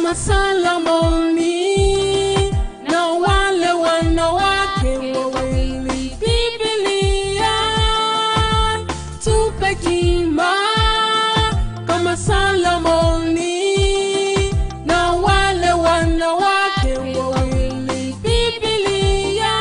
Kama Solomoni na wale wanawake wawili. Biblia tupe hekima kama Solomoni na wale wanawake wawili. Biblia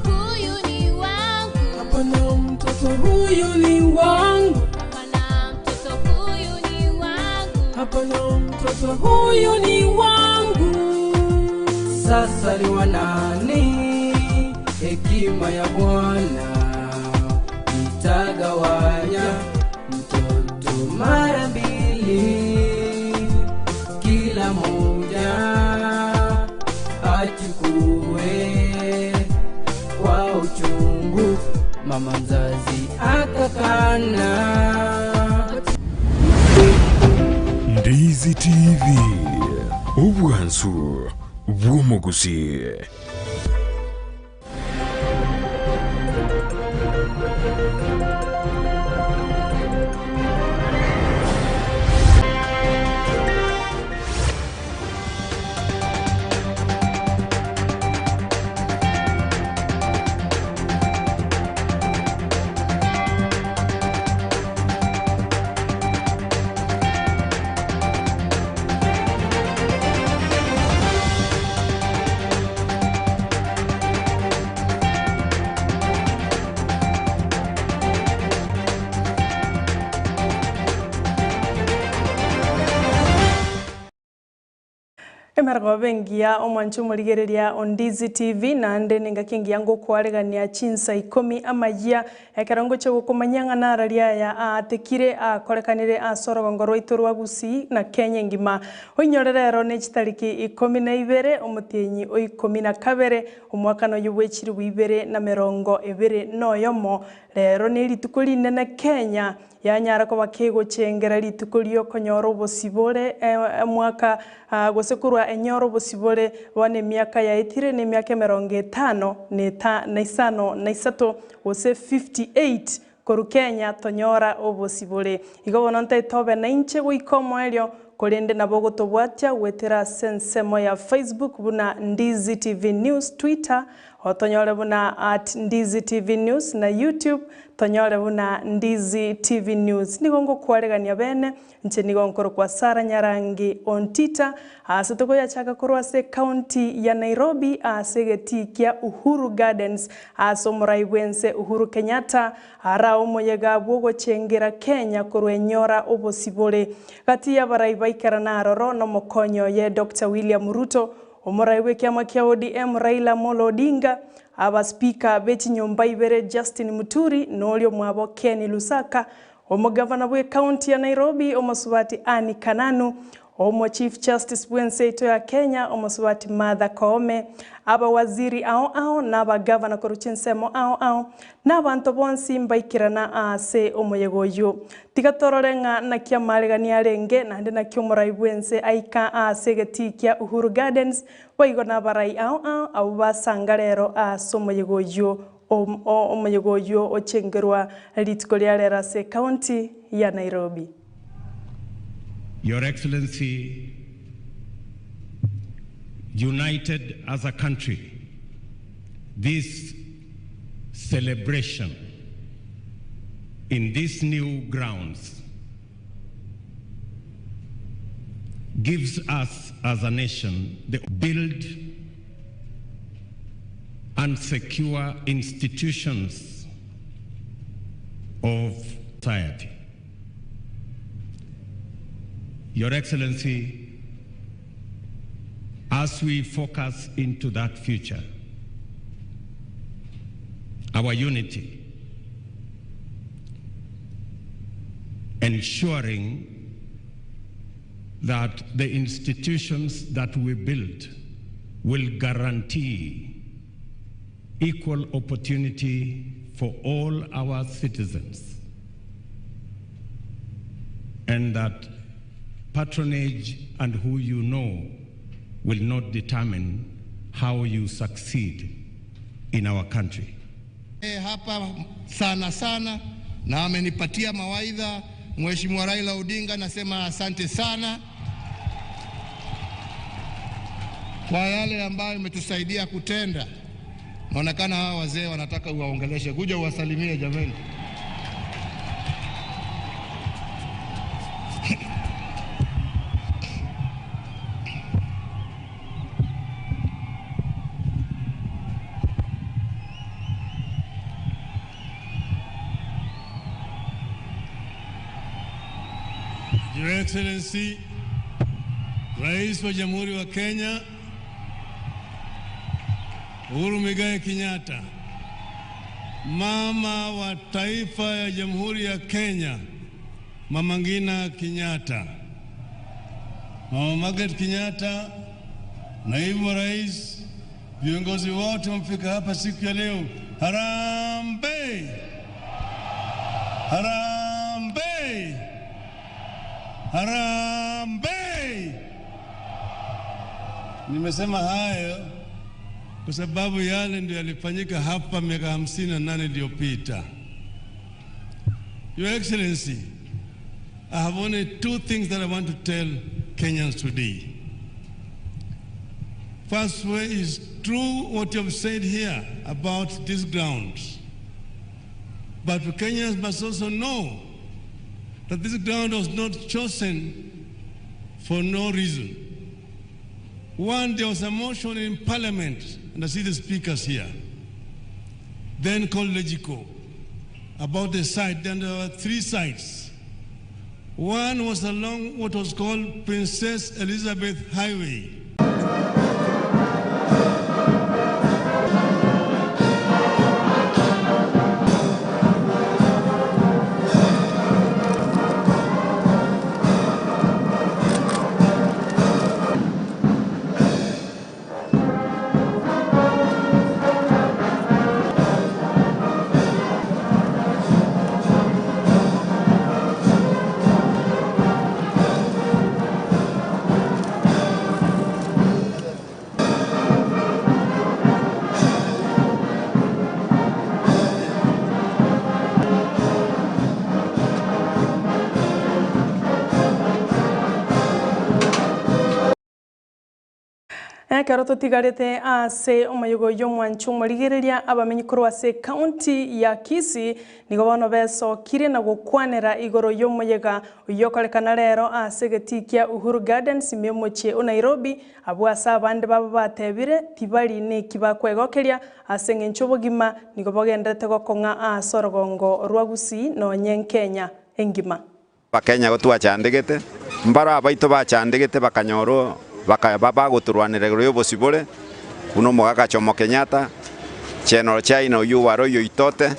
Huyu ni wangu, hapana, mtoto huyu ni wangu, hapana mtoto huyu ni wangu. hapana, mtoto huyu ni wangu. Sasa ni wanani? Hekima ya Bwana itagawanya mtoto mara mbili, kila mmoja achukue kwa uchungu. Mama mzazi akakana. Ndizi TV, obwansu bw'omogusi. Emergoba engiya omwanche omorigereria o Ndizi TV naende nengaki engiya ngokwaregania chinsa ikomi amayia ekero ngochia gokomanyia ng'a narari aya aatekire akorekanire ase orogongo rwaito rwa Gusii na Kenya engima. Oinyore rero ne chitariki ikomi na ibere omotienyi o ikomi na kabere omwakano oyio bwe chilifu ibere na merongo ebere na oyomo. Rero ne rituko rinene Kenya yanyara koba kegochengera rituko riokonyora obosibore omwaka gose korwa enyore obosibore bono emiaka yaetire na emiaka emerongo etano na isano na isato gose 58 korwa Kenya tonyora obosibore. Igo bono ntaete obe nainche goika omoerio korende nabo ogotobwatia goetera ase ensemo ya Facebook buna Ndizi TV News, Twitter otonyore buna at Ndizi TV News na YouTube tonyore buna Ndizi TV News. Nigo ngokwaregania bene, inche nigo nkorokwa Sarah Nyarangi Ontita, ase tokoyachaka korwa ase ecounty ya Nairobi ase egetii kia Uhuru Gardens ase omorai bwense Uhuru Kenyatta ara omoyega bwogochengera Kenya korwa enyora obosibore. Gati y'abarai baikerana aroro nomokonyi oye Doctor William Ruto, omorai bw'ekiama kia ODM Raila Amolo Odinga, Abaspika be chinyomba ibere Justin Muturi na oria omwabo Ken Lusaka, omogavana bw'ecounty ya Nairobi omosubati Anne Kananu, Omo Chief Justice bw'ense yaito ya Kenya omosubati Martha Koome, abawaziri ao ao na abagavana korwa chinsemo ao ao, na abanto bonsi mbaikerana aase omoyega oyio. Tiga torore ng'a naki amaregani arenge naende naki omorai bw'ense aika aase egetii kia Uhuru Gardens, boigo nabarai ao ao abwo basanga rero aase omoyega oyio omoyega oyio ochengerwa rituko ria rero ase ecounty ya Nairobi. Your Excellency, united as a country, this celebration in these new grounds gives us as a nation the build and secure institutions of society. Your Excellency, as we focus into that future, our unity, ensuring that the institutions that we build will guarantee equal opportunity for all our citizens, and that patronage and who you know will not determine how you succeed in our country. Hapa sana sana na amenipatia mawaidha Mheshimiwa Raila Odinga, nasema asante sana. kwa yale ambayo umetusaidia kutenda. Naonekana hawa wazee wanataka uwaongeleshe, kuja uwasalimie jameni. Your Excellency, Rais wa Jamhuri wa Kenya Uhuru Muigai Kenyatta, Mama wa Taifa ya Jamhuri ya Kenya Mama Ngina Kenyatta, Mama Margaret Kenyatta, Naibu wa Rais, viongozi wote wamefika hapa siku ya leo. Harambee! Harambee! Harambee! Nimesema hayo kwa sababu yale ndio yalifanyika hapa miaka 58 iliyopita. Your Excellency, I have only two things that I want to tell Kenyans today. First way is true what you have said here about these grounds. But Kenyans must also know that this ground was not chosen for no reason. One, there was a motion in parliament, and I see the speakers here, then called Legico, about the site. Then there were three sites. One was along what was called Princess Elizabeth Highway. Ekero totigarete ase omoyega oyio omwancho omorigereria abamenyi korwa ase ekaunti ya Kisii nigo bono besokire na gokwanera igoro y'omoyega oyio okorekana rero ase egetii kia Uhuru Gardens ime omochie o Nairobi abwo ase abande babo batebire tibari neki bakwegokeria ase eng'encho obogima nigo bogenderete gokong'a ase orogongo rwa Gusii nonye Kenya engima. Abakenya gotwachandegete, mbaro abaito bachandegete bakanyora bakaba bagotorwanera igoro y'obosibore, buna omogaka Jomo Kenyatta, General China oyio oare oyo oitote.